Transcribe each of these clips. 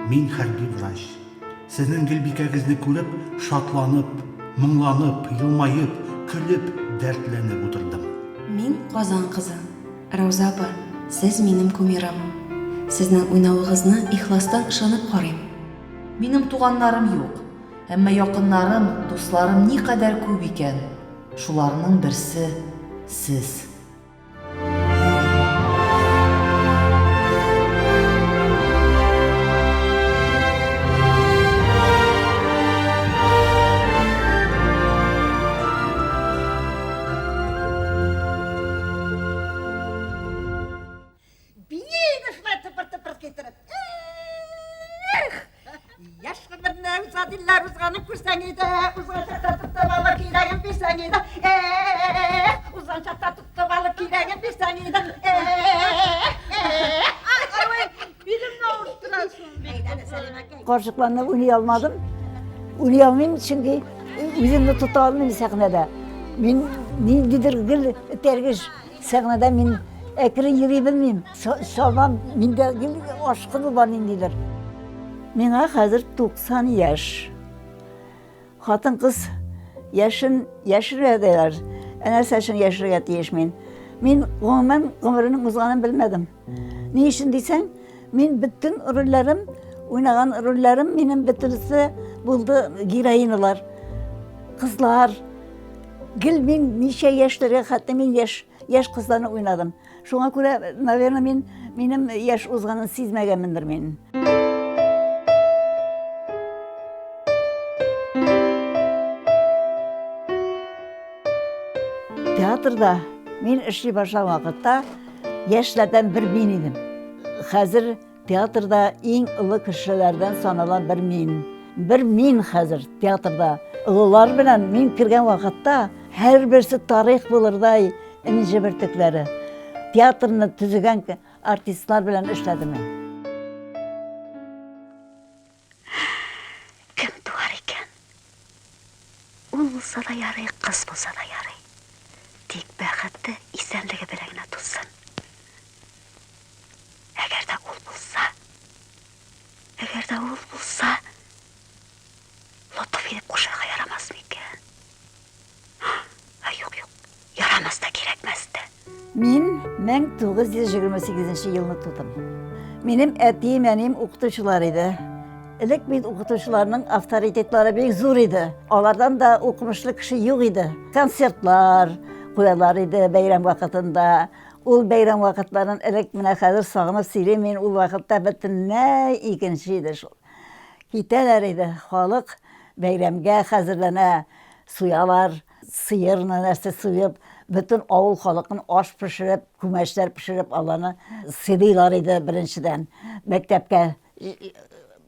Мин хәрби врач. Сезнең Гөлбикәгезне күреп, шатланып, моңланып, елмаеп, көлеп, дәртләнеп утырдым. Мин Казан кызы. Рауза апа, сез минем кумирым. Сезнең уйнавыгызны ихластан ышанып карыйм. Минем туганнарым юк, әмма якыннарым, дусларым никадәр күп икән. Шуларның берсе, сез. Биейді шулай тыпыр-тыпыр китереп. Эх! Яшь гомерне уза дилләр узганын күрсәң иде, узган чакта тотып алып кирәген бирсәң иде. Эх! Узган чакта тотып алып кирәген бирсәң иде. Эх! Эх! Ай, билемне авырттырасың бит. Әйдә, Сәлимәкәй. Карчыкларны уйный алмадым. Уйный алмыйм, чөнки үземне тота алмыйм сәхнәдә. Мин ниндидер гел этәргеч сәхнәдә мин әкрен йөри белмим. Чабам, миндә гел ашкыну бар ниндидер. Миңа хәзер 90 яшь. Хатын-кыз яшен яшерә диләр. Ә нәрсә өчен яшерергә тиеш мин? Мин гомумән гомеренең узганын белмәдем. Ни өчен дисәң, мин бөтен рольләрем, уйнаган рольләрем минем бөтенесе булды героиналар. Кызлар. Гел мин ничә яшьләргә хәтле мин яшь, яшь кызларны уйнадым. Шуңа күрә, наверное, мин минем яшь узганын сизмәгәнмендер мин. Театрда мин эшли башлаган вакытта яшьләрдән бер мин идем. Хәзер театрда иң олы кешеләрдән санала бер мин. Бер мин хәзер театрда. Олылар белән мин кергән вакытта һәрберсе тарих булырдай энҗе бөртекләре. Театрны төзегән артистлар белән эшләдем мин. Кем туар икән? Ул булса да ярый, кыз булса да ярый. Тик бәхете, исәнлеге белән генә тусын. Әгәр дә ул булса, әгәр дә ул булса, Лотыф дип кушарга ярамас микән? Ә юк, юк, ярамас та, кирәкмәс тә. Мин 1928 елны тудым. Минем әтием, әнием укытучылар иде. Элек бит укытучыларның авторитетлары бик зур иде. Алардан да укымышлы кеше юк иде. Концертлар куялар иде бәйрәм вакытында. Ул бәйрәм вакытларын элек менә хәзер сагынып сөйлим мин, ул вакытта бөтенләй икенче иде шул. Китәләр иде, халык бәйрәмгә хәзерләнә, суялар, сыерны нәрсә суеп, бөтен авыл халыкын аш пешереп, күмәчләр пешереп аларны сыйлыйлар иде беренчедән. Мәктәпкә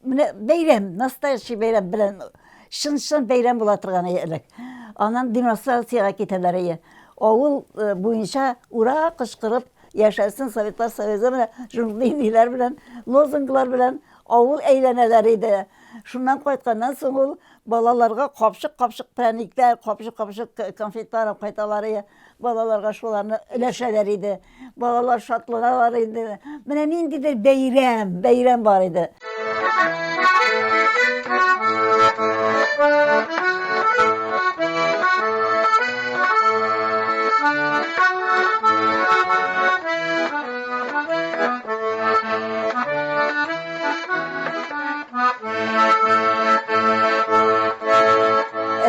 менә бәйрәм, настоящий бәйрәм белән чын-чын бәйрәм була торган иде элек. Аннан демонстрациягә китәләр иде. Авыл э, буенча ура кычкырып яшәсен Советлар Союзы менә шундый ниләр белән, лозунглар белән авыл әйләнәләр иде. Шуннан кайтканнан соң ул балаларга капчык-капчык прәникләр, капчык-капчык конфетлар алып кайталар иде. Балаларга шуларны өләшәләр иде. Балалар шатланалар иде. Менә ниндидер бәйрәм, бәйрәм бар иде.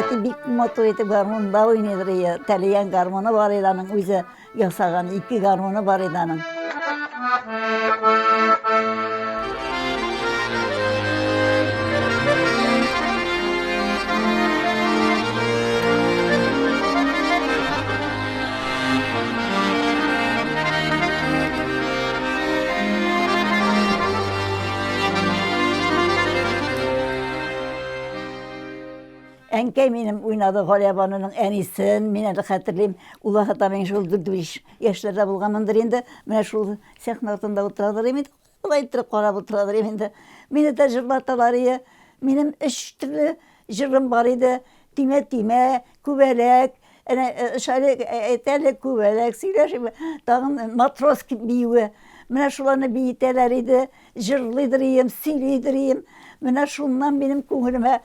Әти бик матур итеп гармунда уйныйдыр иде. Тәлиян гармуны бар иде аның үзе ясаган ике гармуны бар иде аның. Әнкәй минем уйнады Галиябануның әнисен, мин әле хәтерлим. Ул вакытта мин шул 4-5 яшьләрдә булганмындыр инде. Менә шул сәхнә артында утырадыр инде. Болай иттереп карап утырадыр инде. Мине дә җырлаталар ие. Минем өч төрле җырым бар иде. Тимә, тимә, күбәләк. Әнә Шалик әйтәле, күбәләк сөйләшеп, тагын матрос биюе. Менә шуларны биетәләр иде, җырлыйдыр ием, сөйлидер ием. Менә шуннан минем күңелемә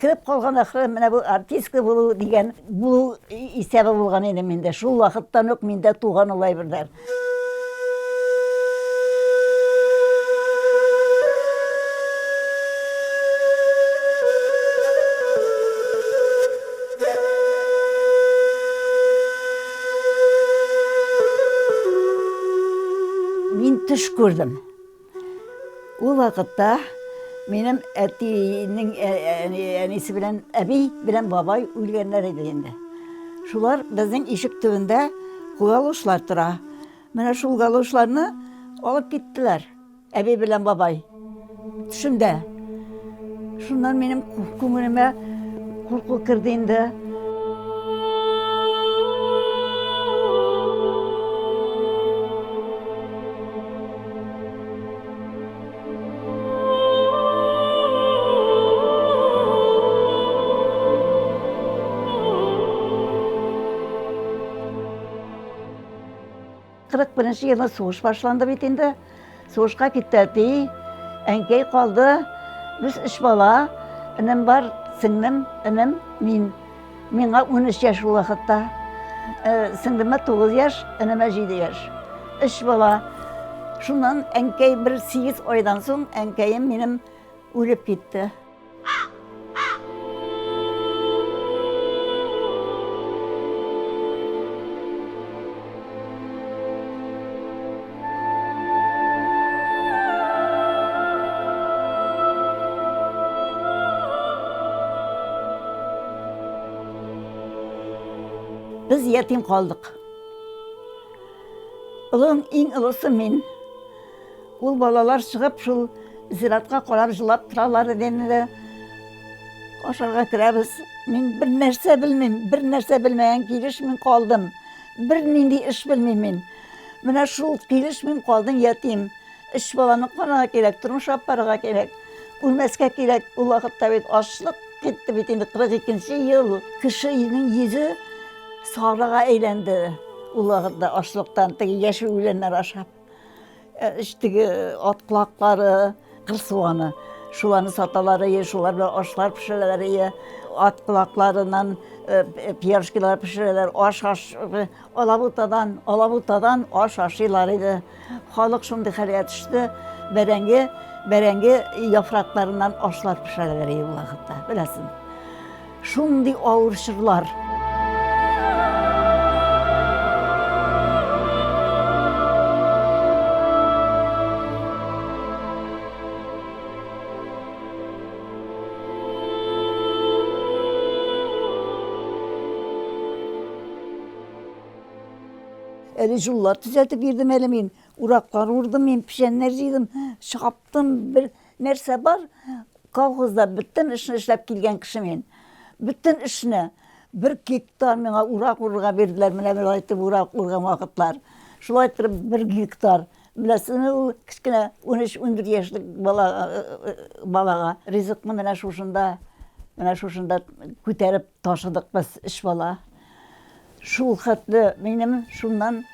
кереп калган ахры, менә бу артистка булу дигән булу исәбе булган иде миндә. Шул вакыттан ук миндә туган ул әйберләр. Мин төш күрдем. Ул вакытта минем әтинең әнисе белән әби белән бабай үлгәннәр иде инде. Шулар безнең ишек төбендә галошлар тора. Менә шул галошларны алып киттеләр. Әби белән бабай. Төшемдә. Шуннан минем күңелемә курку керде инде. 41 елны сугыш башланды бит инде. Сугышка китте әти, әнкәй калды. Без өч бала, энем бар, сеңлем, энем, мин. Миңа 13 яшь ул вакытта. Э, сеңлемә 9 яшь, энемә 7 яшь. Өч бала. Шуннан әнкәй бер 8 айдан соң әнкәем минем үлеп китте. Без ятим калдык. Олың иң олысы мин. Ул балалар чыгып шул зиратка карап җылап торалар иде инде. Ашарга керәбез. Мин бер нәрсә белмим, бер нәрсә белмәгән килеш мин калдым. Бер нинди эш белмим мин. Менә шул килеш мин калдым ятим. Өч баланы карарга кирәк, тормыш алып барырга кирәк. Үлмәскә кирәк. Ул вакытта бит ачлык китте бит инде 42 нче ел. Кешенең йөзе сарыга әйләнде. Ул вакытта ачлыктан теге яшел үләннәр ашап. Теге ат колаклары, кыр суганы. Шуларны саталар ие, шулар белән ашлар пешерәләр ие. Ат колакларыннан пирожкилар пешерәләр, аш аш алабутадан, алабутадан аш ашыйлар иде. Халык шундый хәлгә төште. Бәрәңге, бәрәңге яфракларыннан ашлар пешерәләр иде ул вакытта, беләсең. Шундый авыр чорлар. Әле юллар төзәтеп йөрдем әле мин. Ураклар урдым мин, печәннәр җыйдым, чаптым, бер нәрсә бар, Колхозда бөтен эшне эшләп килгән кеше мин. Бөтен эшне. Бер гектар миңа урак урырга бирделәр. Менә болай итеп урак урган вакытлар. Шулай итеп бер гектар. Беләсезме, ул кечкенә 13-14 яшьлек бала, балага ризыкны менә шушында, менә шушында күтәреп ташыдык без өч бала. Шул хәтле минем шуннан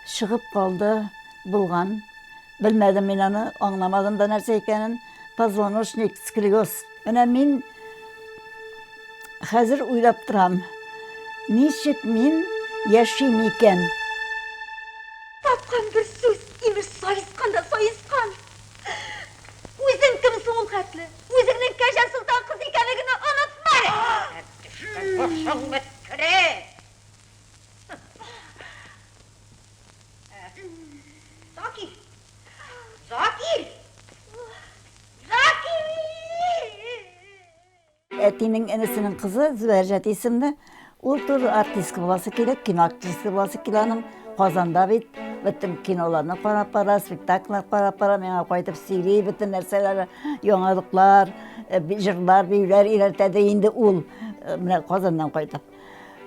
чыгып калды булган. Белмәдем мин аны, аңламадым да нәрсә икәнен. Позвоночник, сколиоз. Менә мин хәзер уйлап торам, ничек мин яшим икән? Тапкан бер сүз, имеш, саескан да саескан! Үзең кем соң ул хәтле? Үзеңнең Кәҗә Солтан кызы икәнлегеңне онытма әле! Башың беткере! Закир! Закир! Закир! Әтинең энесенең кызы Зөбәрҗәт исемле. Ул тоже артистка буласы килә, кино актрисы буласы килә аның. Казанда бит бөтен киноларны карап бара, спектакльләр карап бара, миңа кайтып сөйли бөтен нәрсәләр, яңалыклар, э, җырлар, биюләр өйрәтә дә инде ул э, менә Казаннан кайтып.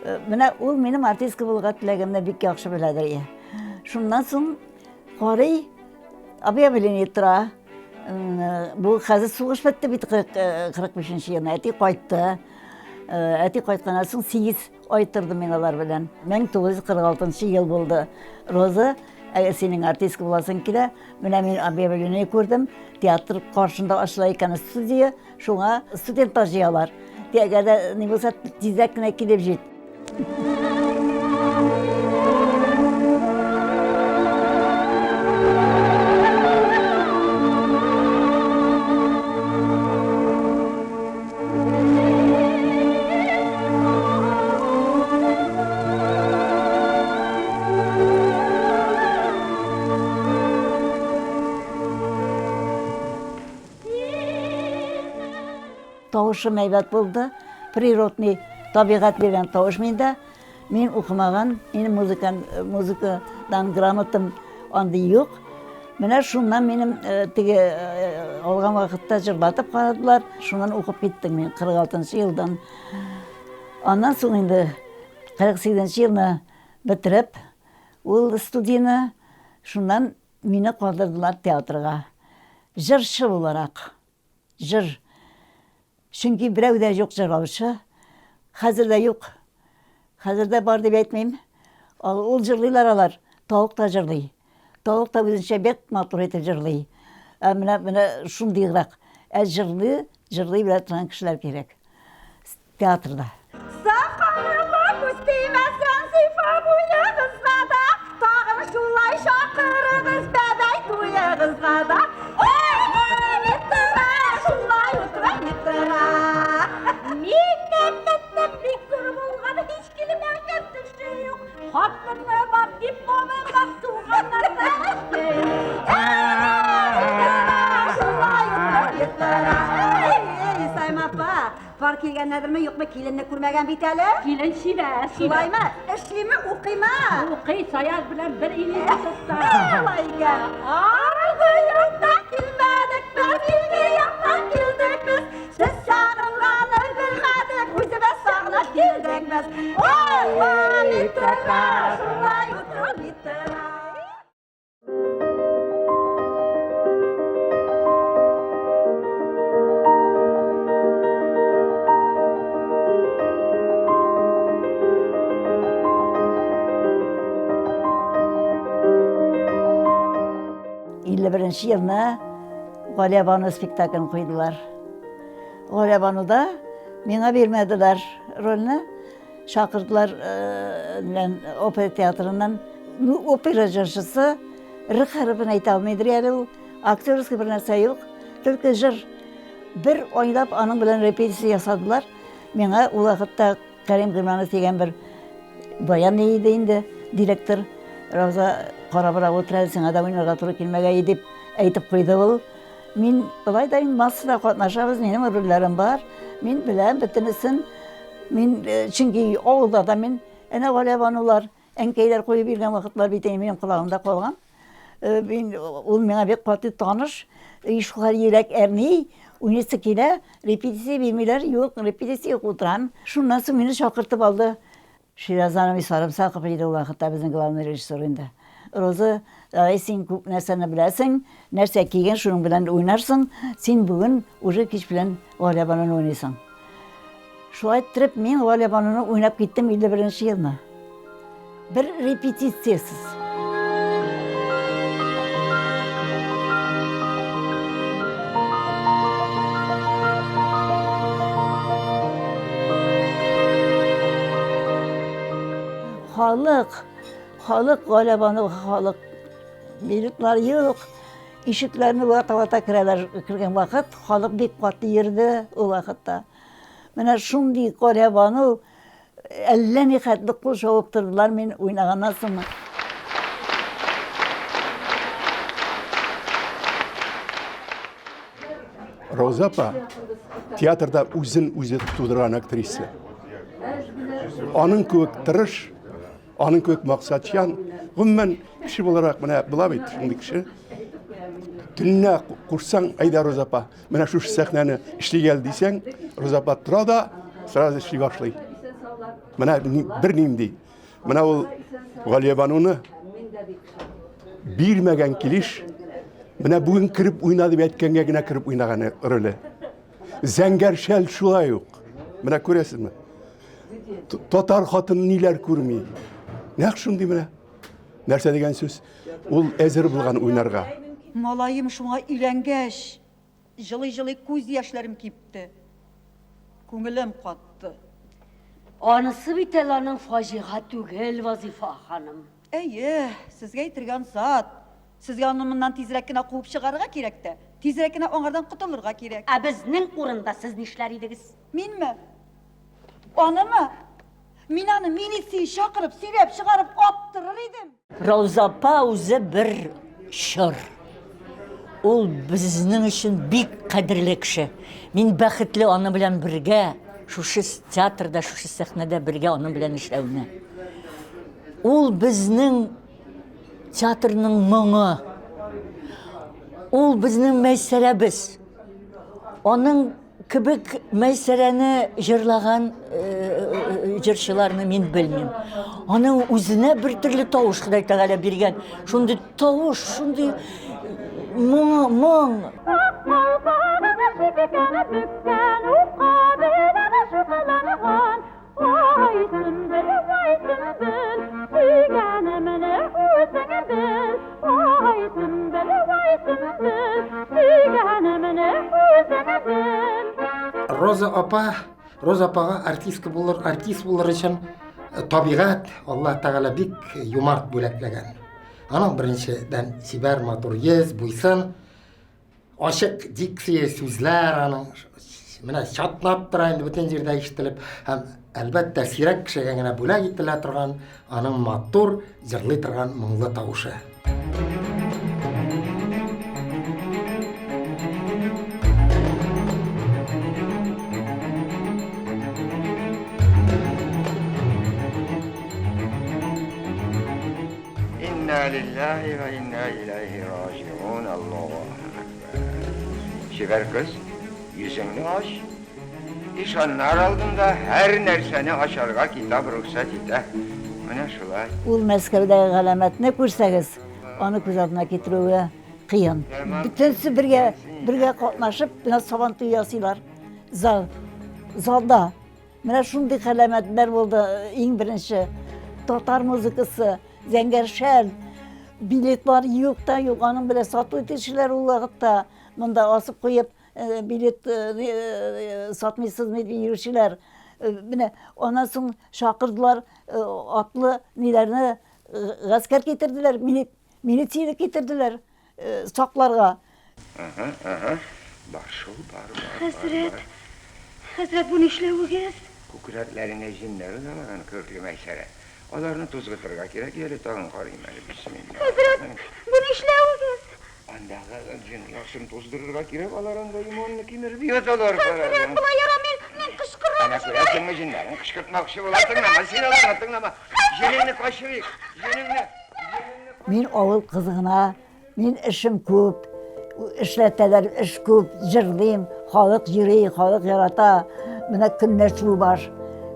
Э, менә ул минем артистка булырга теләгемне бик яхшы беләдер. Иә. Шуннан соң карый, объявление тора. Бу хәзер сугыш бетте бит 45 нче елны. Әти кайтты. Әти кайтканнан соң 8 ай тордым мин алар белән. 1946 ел булды. Роза, әгәр синең артистка буласың килә, менә мин объявление күрдем, театр каршында ачыла икән студия, шуңа студентлар җыялар. Әгәр дә ни булса, тизрәк кенә килеп җит. Тавышым әйбәт булды. Природный табигать биргән тавыш миндә. Мин укымаган, минем музыкан, музыкадан грамотам андый юк. Менә шуннан минем э, теге э, алган вакытта җырлатып карадылар. Шуннан укып киттем мин 46 елдан. Аннан соң инде 48 елны бетереп, ул студияне шуннан мине калдырдылар театрга. Җырчы буларак. Җыр. Чөнки берәү дә юк җырлаучы. Хәзер дә юк. Хәзер дә бар дип әйтмим. Ул җырлыйлар алар. Тавык та җырлый. Тавык та үзенчә бик матур итеп җырлый. Ә менә менә шундыйрак. Ә җырлый, җырлый белә торган кешеләр кирәк. Театрда. Сакалыма күз тимәсен, сыйфа буегызга да, тагын шулай чакырыгыз бәбәй туегызга да. Ой, тора, шулай утыра, тора. Минем минем бик зур булган, һич килмәгән төше юк. Хатыны бар, дипломы бар, туганнар да Шулай утыра, тора. Эй, Саймапа, Пар килгәннәрдерме, юкмы, киленне күрмәгән бит әле. Килен чибәр. Шулаймы? Эшлиме, укыймы? Укый, Саяз белән бер институтта. Алай икән. Аргы яктан килмәдек без, илге яктан килдек без. Сез сагынганны белмәдек, үзебез сагынып килдек без. Ой, тора, шулай утыра, тора. 51 елны Галия Бану спектаклен куйдылар. Галия Бануда миңа бирмәделәр рольне. Чакырдылар белән опера театрыннан. Ну, опера җырчысы р хәрефен әйтә алмыйдыр әле ул. Актерский бер нәрсә юк. Только җыр. Бер айлап аның белән репетиция ясадылар. Миңа ул вакытта Кәрим Гыймранов дигән бер баян иде инде, директор. Рауза карабрак утыра, сиңа да уйнарга туры килмәгәе дип әйтеп куйды ул. Мин болай да инде массада катнашабыз, минем рольләрем бар. Мин беләм бөтенесен. Мин э, чөнки авылда да мин әнә Галия әнкәйләр куеп йөргән вакытлар бит инде минем колагымда калган. Э, мин ул миңа бик каты таныш. И шулай йөрәк әрни, уйныйсы килә, репетиция бирмиләр, юк, репетиция юк, утырам. Шуннан соң мине чакыртып алды. Ширазанович Сарымсаков иде ул вакытта безнең главный режиссер инде. Роза, давай син күп нәрсәне беләсең, нәрсә киген, шуның белән уйнарсың, син бүген уже кич белән Валя Бануны уйныйсың. Шулай иттереп, мин Валя Бануны уйнап киттем 51 нче елны. Бер репетициясез. Халык, халык Галябану халык. Билетлар юк. Ишекләрне вата-вата керәләр кергән вакыт, халык бик каты йөрде ул вакытта. Менә шундый Галябану Әллә ни хәтле кул чабып тордылар мин уйнаганнан соң. Рауза апа театрда үзен үзе тудырган актриса. Аның кебек тырыш, аның кебек максатчан, гомумән кеше буларак менә була бит шундый кеше. Төнлә кушсаң, әйдә Роза апа, Менә шушы сәхнәне эшлик әле дисәң, Роза апа тора да сразу эшли башлый. Менә бер нинди. Менә ул Галия Бануны бирмәгән килеш, менә бүген кереп уйна дип әйткәнгә генә кереп уйнаган роле. Зәңгәр шәл шулай ук. Менә күрәсезме? Татар хатын ниләр күрми. Нәкъ шундый менә. Нәрсә дигән сүз? Ул әзер булган уйнарга. Малаем шуңа өйләнгәч, җылый-җылый күз яшьләрем кипте. Күңелем катты. Анысы бит әле аның фаҗига түгел, Вазифа ханым. Әйе, сезгә әйтергә ансат. Сезгә аны моннан тизрәк кенә куып чыгарырга кирәк тә, тизрәк кенә аңардан котылырга кирәк. Ә безнең урында сез нишләр идегез? Минме? Анымы? Мин аны милиция чакырып, сөйрәп чыгарып аттырыр идем. Рауза апа үзе бер чор. Ул безнең өчен бик кадерле кеше. Мин бәхетле аны белән бергә, шушы театрда, шушы сәхнәдә бергә аның белән эшләүне. Ул безнең театрның моңы. Ул безнең Мәйсәрәбез. Аның кебек Мәйсәрәне җырлаган җырчыларны мин белмим. Аның үзенә бер төрле тавыш Ходай Тәгалә биргән. Шундый тавыш, шундый моң, моң. Роза апа, Роза апага артистка булыр, артист булыр өчен э, табигать Аллаһ Тәгалә бик юмарт бүләкләгән. Аның беренчедән чибәр, матур йөз, буйсын, Ачык дикция, сүзләр аның менә чатнап тора инде бөтен җирдә ишетелеп һәм әлбәттә сирәк кешегә генә бүләк ителә торган аның матур җырлый торган моңлы тавышы. Инна лиллахи ва инна иләйһи раҗиун, Аллаһу әкбәр. Чибәр кыз, йөзеңне ач. Ишаннар алдында һәр нәрсәне ачарга китап рөхсәт итә. Менә шулай. Ул Мәскәүдәге галәмәтне күрсәгез, аны күз алдына китерүе кыен. Бөтенесе бергә, бергә катнашып, менә Сабантуй ясыйлар. Зал, залда. Менә шундый галәмәтләр булды. Иң беренче татар музыкасы, зәңгәр шәл, билетлар юк та юк, аның белән сату итүчеләр ул вакытта монда асып куеп, э, билет э, э, сатмыйсызмы дип йөрүчеләр. Менә аннан соң чакырдылар атлы ниләрне, гаскәр китерделәр, милицияне китерделәр. Сакларга. Ага, ага. Бар шул, бар, бар, бар, Хәзрәт, бар. хәзрәт, бу нишләвегез? Күкрәкләренә җеннәр уналаган көртле Мәйсәрә. Аларны тузгытырга кирәк, яле тагын карыйм әле, бисмилла. Хәзрәт, бу нишләвегез? Андагы җен оясын туздырырга кирәк, алар анда иманны кимереп яталар. Хәзрәт, болай ярамый, мин кычкырам Әнә күрәсеңме җеннәрен кычкыртмакчы була, тыңлама, син аларны тыңлама. Җенеңне качырыйк, җенеңне. Мин авыл кызы гына, мин эшем күп, эшләтәләр, эш күп, җырлыйм, халык йөри, халык ярата. Менә көнләшү бар.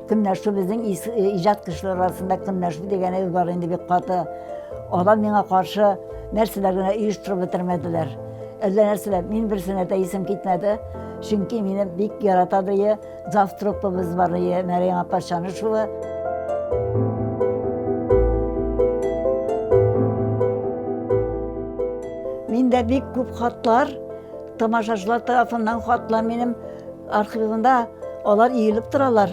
Көнләшү безнең иҗат кешеләре арасында көнләшү дигән әйбер бар инде бик каты. Алар миңа каршы нәрсәләр генә оештырып бетермәделәр. Әллә нәрсәләр, мин берсенә дә исем китмәде. Чөнки мине бик ярата дие. Завтруппабыз бар ие, Мәрьям апа Чанышева. Миндә бик күп хатлар, тамашачылар тарафыннан хатлар минем архивымда, алар иелеп торалар.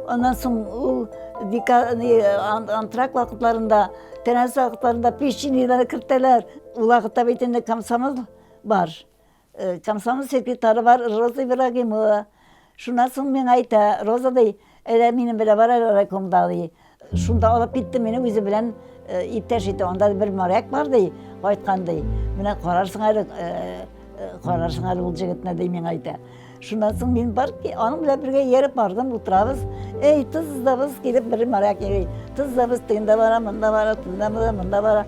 Аннан соң ул антракт вакытларында, тәнәфес вакытларында печеньеләр кертәләр. Ул вакытта бит инде комсомол бар. Э, комсомол секретаре бар Роза Ибрагимова. Шуннан соң миңа әйтә, Роза ди, әйдә минем белән бар әле райкомда ди. Шунда алып китте мине үзе белән э, иптәш итте. Анда бер моряк бар ди, кайткан ди. Менә карарсың әле, э, карарсың әле ул җегетне ди миңа әйтә. Шуннан соң мин бар, аның белән бергә ияреп бардым, утырабыз. Эй, тыз да быз килеп бер моряк йөри. Тыз да быз тегендә бара, монда бара, тында бара, монда бара.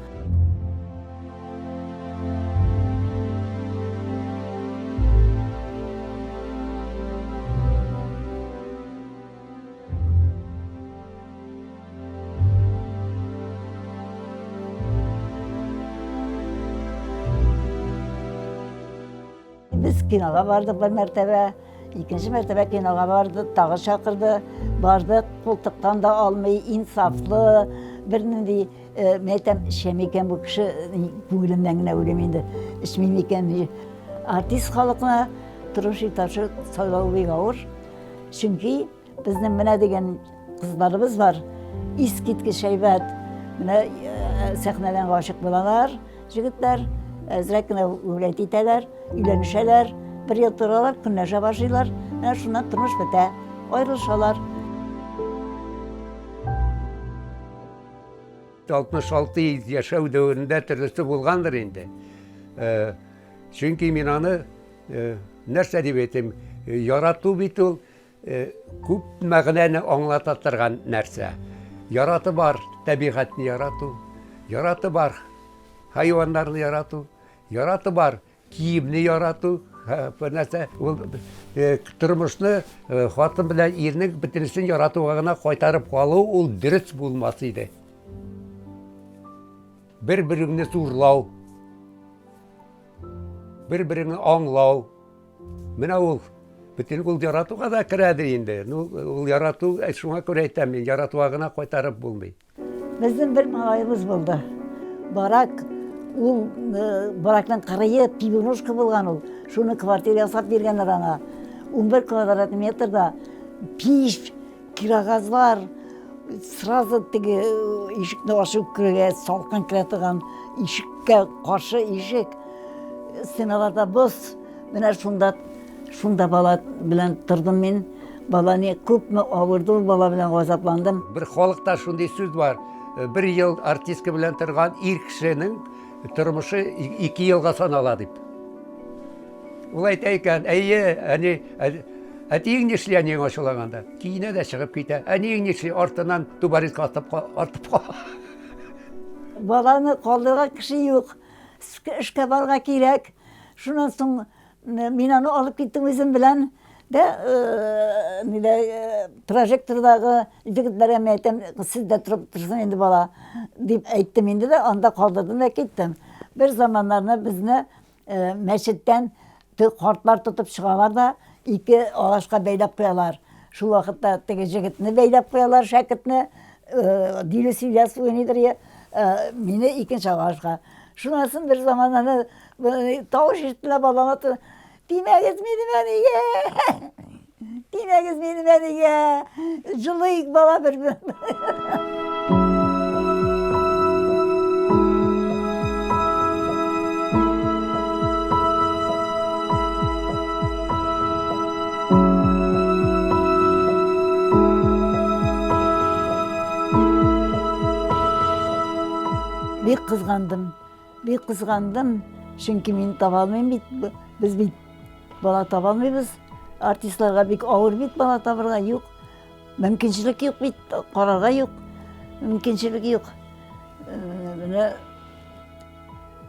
Без кинога бардык бер мәртәбә. Икенче мәртәбә кинога барды, тагы чакырды. Бардык, култыктан да алмый, инсафлы, бернинди, э, мин әйтәм, эчәм икән бу кеше, күңелемнән генә уйлыйм инде, эчмим икән. Артист халыкны тормыш иптәше сайлау бик авыр. Чөнки Безнең менә дигән кызларыбыз бар. Искиткеч әйбәт. Менә э, сәхнәдән гашыйк булалар җегетләр. Әзрәк кенә гулять итәләр, өйләнешәләр. Бер ел торалар, көнләшә башлыйлар. Менә шуннан тормыш бетә. Аерылышалар. 66 ел яшәү дәверендә төрлесе булгандыр инде. Э, чөнки мин аны э, нәрсә дип әйтим, ярату бит ул Күп мәгънәне аңлата торган нәрсә. Яраты бар табигатьне ярату, яраты бар хайваннарны ярату, яраты бар киемне ярату, бер нәрсә. Ул тормышны хатын белән ирнең бөтенесен яратуга гына кайтарып калу ул дөрес булмас иде. Бер-береңне зурлау, бер-береңне аңлау. Менә ул бөтен ул яратуга да керәдер инде. Ну, ул ярату, э, шуңа күрә әйтәм мин, яратуга гына кайтарып булмый. Безнең бер малаебыз булды. Барак, ул э, баракның кырые пивнушка булган ул. Шуны квартира ясап биргәннәр аңа. 11 квадрат метрда пич, кирогазлар, сразу теге э, ишекне ачып керергә салкын керә торган ишеккә каршы ишек. Стеналарда боз. Менә шунда, шунда бала белән тордым мин. Бала не күпме авырды, ул бала белән газапландым. Бер халыкта шундый сүз бар. Э, бер ел артистка белән торган ир кешенең тормышы ике елга санала дип. Ул әйтә икән, әйе, әни, әтиең нишли әниең ачулаганда? Киенә дә чыгып китә. Әниең нишли? Артыннан тубаризка атып артып кала. Баланы калдырган кеше юк. Эшкә барырга кирәк. Шуннан соң мин аны алып киттем үзем белән. Дә, нидә, прожектордагы егетләргә мин әйтәм, сездә торып торсын инде бала, дип әйттем инде дә, анда калдырдым да киттем. Бер заманнарны безне мәчеттән картлар тотып чыгалар да, ике агачка бәйләп куялар. Шул вакытта теге җегетне бәйләп куялар, шәкертне, Дилүс Ильяс уйныйдыр, мине икенче агачка. Шуннан соң бер заман аны тавыш ишетелә балама тимәгез минем әнигә! Тимәгез минем әнигә! Җылыйк бала бер Бик кызгандым. Бик кызгандым, чөнки мин таба алмыйм бит. Без бит бала таба алмыйбыз. Артистларга бик авыр бит бала табырга. Юк. Мөмкинчелек юк бит, карарга юк. Мөмкинчелек юк. Э, менә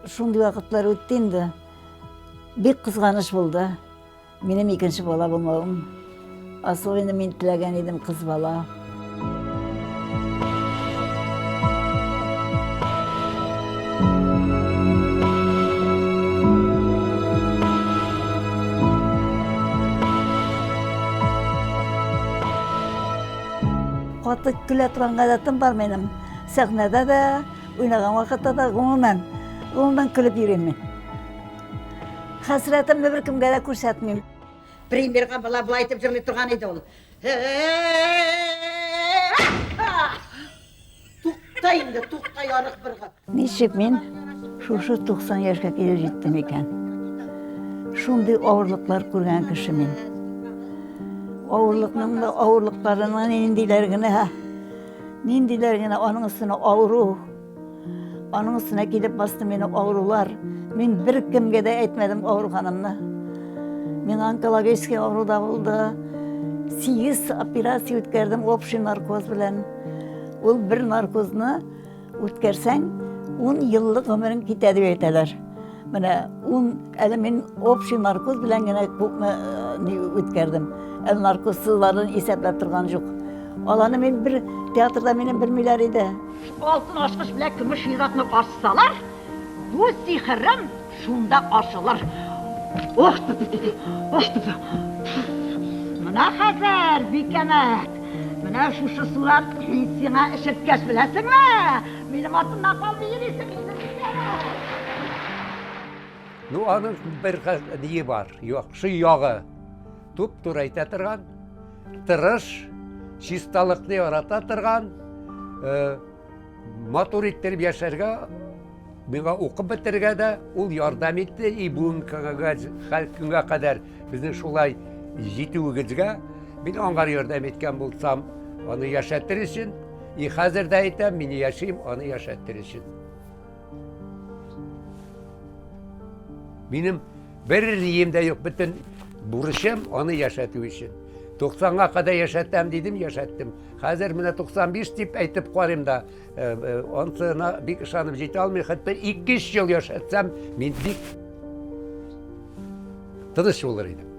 шундый вакытлар үтте инде. Бик кызганыч булды. Минем икенче бала булмавым. Особенно мин теләгән идем кыз бала. Каты көлә торган гадәтем бар минем. Сәхнәдә дә, уйнаган вакытта да, гомумән, гомумән көлеп йөрим мин. Хәсрәтемне беркемгә дә күрсәтмим. Премьерга бала болай итеп җырлый торган иде ул. Тукта инде, тукта ярык быргы. Ничек мин шушы 90 яшькә килеп җиттем икән? Шундый авырлыклар күргән кеше мин. Авырлыкның да авырлыкларының ниндиләр генә, ниндиләр генә аның өстенә авыру. Аның өстенә килеп басты мине авырулар. Мин беркемгә дә әйтмәдем авырганымны. Миңа онкологический авыру да булды. 8 операция үткәрдем общий наркоз белән. Ул бер наркозны үткәрсәң, 10 еллык гомерең китә дип әйтәләр. Менә 10, әле мин общий наркоз белән генә күпме э, ни үткәрдем. Әле наркозсызларын исәпләп торган юк. Аланы мин бер театрда мине белмиләр иде. Алтын ачкыч белән көмеш йозакны ачсалар, бу сихерем шунда ачылыр. Ох, ох, Менә хәзер, Бикәмәт, менә шушы судан сиңа эчерткәч, беләсеңме, минем артымнан калмый йөрисең инде, Бикәмәт. Ну, аның бер ние бар, яхшы ягы. Туп-туры әйтә торган, тырыш, чисталыкны ярата торган, э, матур иттереп яшәргә миңа укып бетерергә дә ул ярдәм итте. И бүгенге көнгә кадәр безнең шулай җитүегезгә мин аңар ярдәм иткән булсам, аны яшәтер өчен, и хәзер дә әйтәм, мин яшим, аны яшәтер өчен. Минем бер нием дә юк, бөтен бурычым аны яшәтү өчен. 90-га кадәр яшәтәм дидем, яшәттем. Хәзер менә 95 дип әйтеп карыйм да, э, э, анысына бик ышанып җитә алмыйм. Хәтта 2-3 ел яшәтсәм, мин бик тыныч булыр идем.